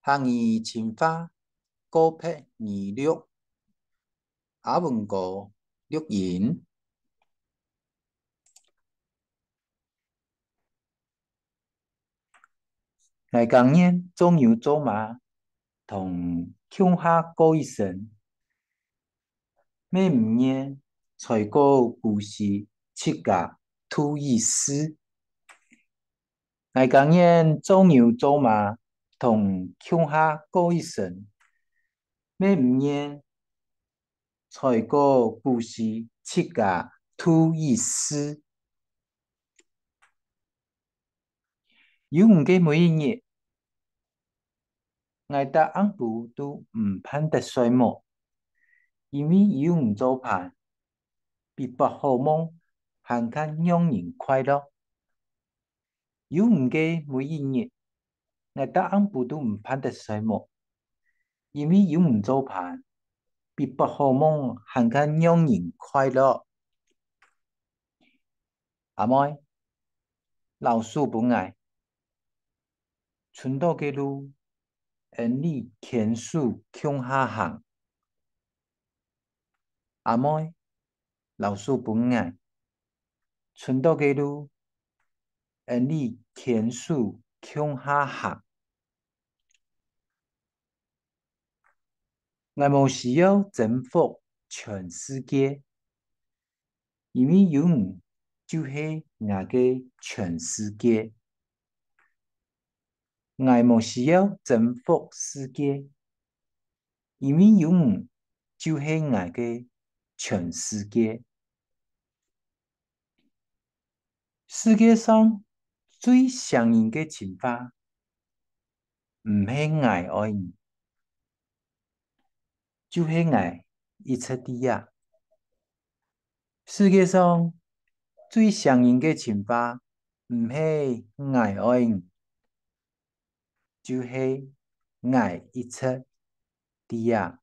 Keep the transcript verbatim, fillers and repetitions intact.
客語深化，告白語錄，阿文哥錄音。𠊎甘願做牛做馬，同共下過一生。 乜毋願在該故事自家度一世。𠊎甘願做牛做馬，同共下過一生。乜毋願在該故事自家度一世。 有你个每一日，𠊎逐暗晡都毋盼得睡目，因為有你做伴，比發好夢還較讓人快樂。有你个每一日，𠊎逐暗晡都毋盼得睡目，因為有你做伴，比發好夢還較讓人快樂。 阿妹，摎手分𠊎，伸到个路，恩俚牽手共下行。阿妹，摎手分𠊎，伸到个路，恩俚牽手共下行。 𠊎無需要征服全世界，因為有你就係𠊎个全世界。𠊎無需要征服世界，因為有你就係𠊎个全世界。 世界上最傷人个情話，毋係𠊎愛你，就係𠊎一直在這。世界上最傷人个情話，毋係𠊎愛你，就係𠊎一直在這。